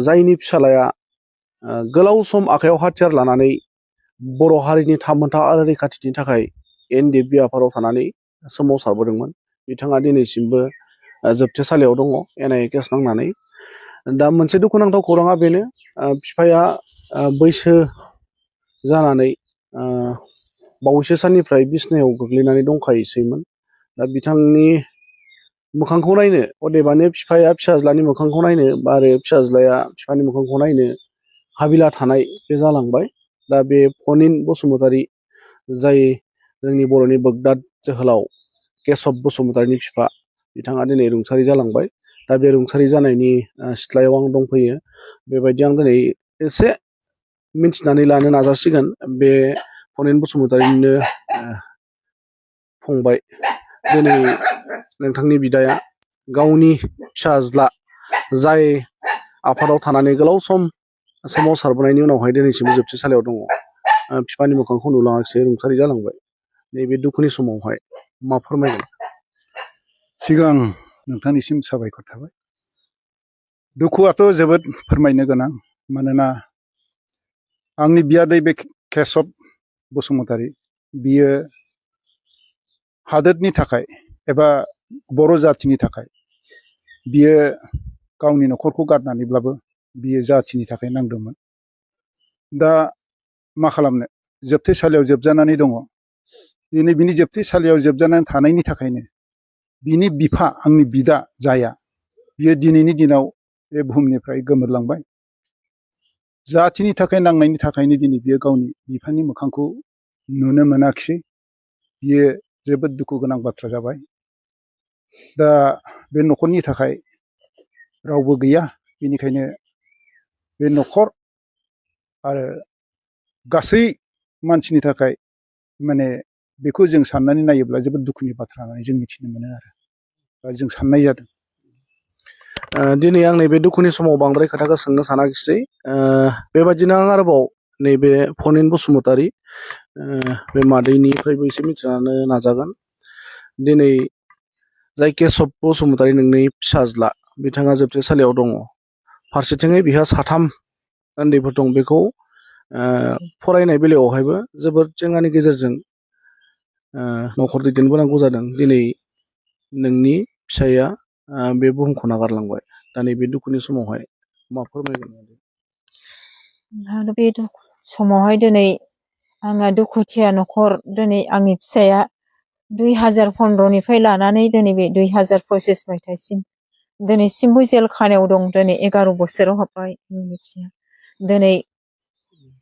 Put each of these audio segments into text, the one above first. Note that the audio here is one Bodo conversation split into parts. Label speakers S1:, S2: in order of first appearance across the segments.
S1: जायनि फिसालाया गोलाव सम आखायाव हाथियार लानानै बर' हारिनि थामोनथा आरो रैखाथिनि थाखाय NDF आफादाव थानानै सोमावसारबोदोंमोन। बिथाङा दिनैसिमबो जोबथेसालियाव दङ NIA केस नांनानै। दा मोनसे दुखुनांथाव खौराङा बेनो, बिफाया बैसो जानानै बावैसो साननिफ्राय बिसनायाव गोग्लैनानै दंखायोसैमोन। दा बिथांनि मोखांखौ नायनो, अदेबानि बिफाया फिसाज्लानि मोखांखौ नायनो आरो फिसाज्लाया बिफानि मोखांखौ नायनो हाबिला थानाय बे जालांबाय। दा बे फनिन बसुमतारी, जाय जोंनि बर'नि बोगदाद जोहोलाव केशब बसुमतारीनि बिफा, बिथाङा दिनै रुंसारि जालांबाय। दा बे रुंसारि जानायनि सिथ्लायाव आं दंफैयो। बेबायदि आं दिनै एसे मिन्थिनानै लानो नाजासिगोन। बे फनिन बसुमतारीनिनो फंबाय, दिनै नोंथांनि बिदाया गावनि फिसाज्ला जाय आफादाव थानानै गोलाव सम सोमावसारबोनायनि उनावहाय दिनैसिमबो जोबथेसालियाव दङ, बिफानि मोखांखौ नुलाङाखिसै, रुंसारि जालांबाय। नैबे दुखुनि समावहाय मा फोरमायगोन?
S2: सिगां नोंथांनिसिम साबायखर थाबाय। दुखुआथ' जोबोद फोरमायनो गोनां, मानोना आंनि बियादै बे केशब बसुमतारी, बियो हादोरनि थाखाय एबा बर' जाथिनि थाखाय बियो गावनि न'खरखौ गारनानैब्लाबो बियो जाथिनि थाखाय नांदोंमोन। दा मा खालामनो, जोबथेसालियाव जोबजानानै दङ। दिनै बिनि जोबथेसालियाव जोबजानानै थानायनि थाखायनो बिनि बिफा, आंनि बिदा जाया, बियो दिनैनि दिनाव बे बुहुमनिफ्राय गोमोरलांबाय। जाथिनि थाखाय नांनायनि थाखायनो दिनै बियो गावनि बिफानि मोखांखौ नुनो मोनाखिसै। बियो जोबोद दुखु गोनां बाथ्रा जाबाय। दा बे न'खरनि थाखाय रावबो गैया, बेनिखायनो बे न'खर आरो गासै मानसिनि थाखाय माने बेखौ जों साननानै नायोब्ला जोबोद दुखुनि बाथ्रा होननानै जों मिथिनो मोनो आरो, बा जों साननाय जादों।
S1: दिनै आं नैबे दुखुनि समाव बांद्राय खोथाखौ सोंनो सानाखिसै। बेबायदिनो आं आरोबाव नैबे फनिन बसुमतारी बे मादैनिफ्रायबो एसे मिथिनो नाजागोन। दिनै जाय केशब बसुमतारी नोंनि फिसाज्ला, बिथाङा जोबथेसालियाव दङ। फारसेथिङै बिहा 3 उन्दैफोर दं। बेखौ फरायनाय बेलायावहायबो जोबोद जेंनानि गेजेरजों न'खर दैदेनबोनांगौ जादों। दिनै नोंनि फिसाया बे बुहुमखौ नागारलांबाय। दा नैबे दुखुनि समावहाय मा फोरमायगोन?
S3: बे समावहाय दिनै आंहा दुखुथिया न'खर। दिनै आंनि फिसाया 2015निफ्राय लानानै दिनै बे 2025 मायथाइसिम दिनैसिमबो जेल खानायाव दं। दिनै 11 बोसोराव हाबबाय आंनि फिसाया। दिनै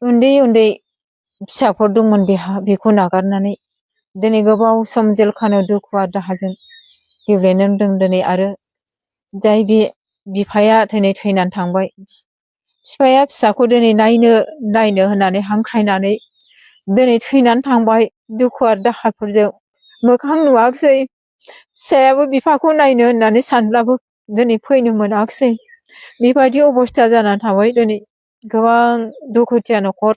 S3: उन्दै उन्दै फिसाफोर दंमोन बेहा, बेखौ नागारनानै दिनै गोबाव सम जेल खानायाव दुखु आरो दाहाजों गेब्लेनो रोंदों। दिनै आरो जाय बे बिफाया दिनै थैनानै थांबाय, बिफाया फिसाखौ दिनै नायनो होननानै हांख्रायनानै दिनै थैनानै थांबाय। दुखु आरो दाहाफोरजों मोखां नुवाखिसै। फिसायाबो बिफाखौ नायनो होननानै सानब्लाबो दिनै फैनो मोनाखिसै। बेबायदि अबस्था जानानै थाबाय। दिनै गोबां दुखुथिया न'खर,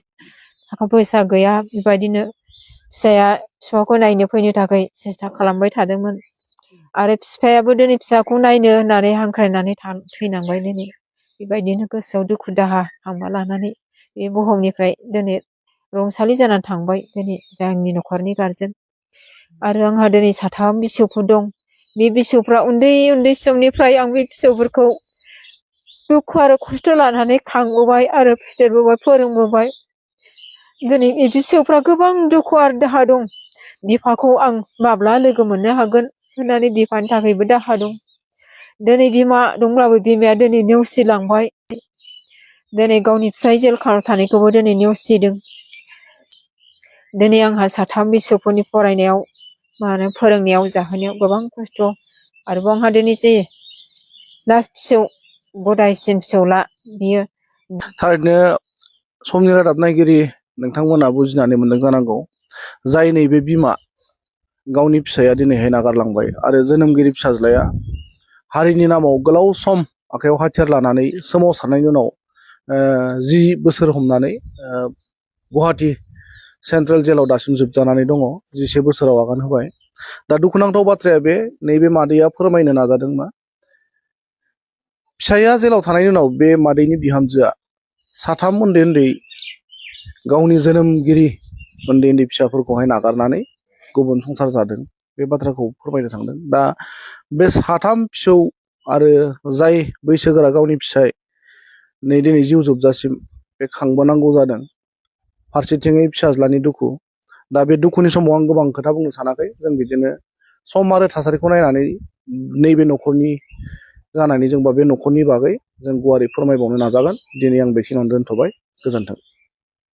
S3: थाखा फैसा गैया। बेबायदिनो फिसाया बिफाखौ नायनो फैनो थाखाय सेस्था खालामबाय थादोंमोन। आरो बिफायाबो दिनै फिसाखौ नायनो होननानै हांख्रायनानै थैनांबाय। दिनै बेबायदिनो गोसोआव दुखु दाहा हांमा लानानै बे बुहुमनिफ्राय दिनै रुंसारि जानानै थांबाय। दिनै जोंनि न'खरनि गारजेन। आरो आंहा दिनै 3 फिसौफोर दं। बे फिसौफ्रा उन्दै उन्दै समनिफ्राय आं बे फिसौफोरखौ दुखु आरो खस्थ' लानानै खांबोबाय आरो फेदेरबोबाय, फोरोंबोबाय। दिनै बे फिसौफ्रा गोबां दुखु आरो दाहा दं। बिफाखौ आं माब्ला लोगो मोननो हागोन होननानै बिफानि थाखायबो दाहा दं। दिनै बिमा दंब्लाबो बिमाया दिनै नेवसिलांबाय। दिनै गावनि फिसाय जेल खानायाव थानायखौबो दिनै नेवसिदों। दिनै आंहा 3 फिसौफोरनि फरायनायाव फोरोंनायाव जाहोनायाव गोबां खस्थ'। आरोबाव आंहा दिनै जे लास्ट फिसौ, गदायसिन फिसौला, बियो
S1: थारैनो समनि रादाब नायगिरि नोंथांमोना बुजिनानै मोनदों जानांगौ। जाय नैबे बिमा, गावनि फिसाया दिनैहाय नागारलांबाय आरो जोनोमगिरि फिसाज्लाया हारिनि नामाव गोलाव सम आखायाव हाथियार लानानै सोमावसारनायनि उनाव 10 बोसोर हमनानै गुवाहाटी सेन्ट्रेल जेलाव दासिम जोबजानानै दङ। 11 बोसोराव आगान होबाय। दा दुखुनांथाव बाथ्राया बे, नैबे मादैया फोरमायनो नाजादों मा फिसाइया जेलाव थानायनि उनाव बे मादैनि बिहामजोआ साथाम उन्दै उन्दै गावनि जोनोमगिरि उन्दै उन्दै फिसाफोरखौहाय नागारनानै गुबुन संसार जादों बे बाथ्राखौ फोरमायनो थांदों। दा बे साथाम फिसौ आरो जाय बैसोगोरा गावनि फिसाय नै दिनै जिउ जोबजासिम बे खांबोनांगौ जादों। फारसेथिङै फिसाज्लानि दुखु। दा बे दुखुनि समाव आं गोबां खोथा बुंनो सानाखै। जों बिदिनो सम आरो थासारिखौ नायनानै नैबे न'खरनि जानानै जों बा बे न'खरनि बागै जों गुवारै फोरमायबावनो नाजागोन। दिनै आं बेखिनियावनो दोनथ'बाय। गोजोन्थों।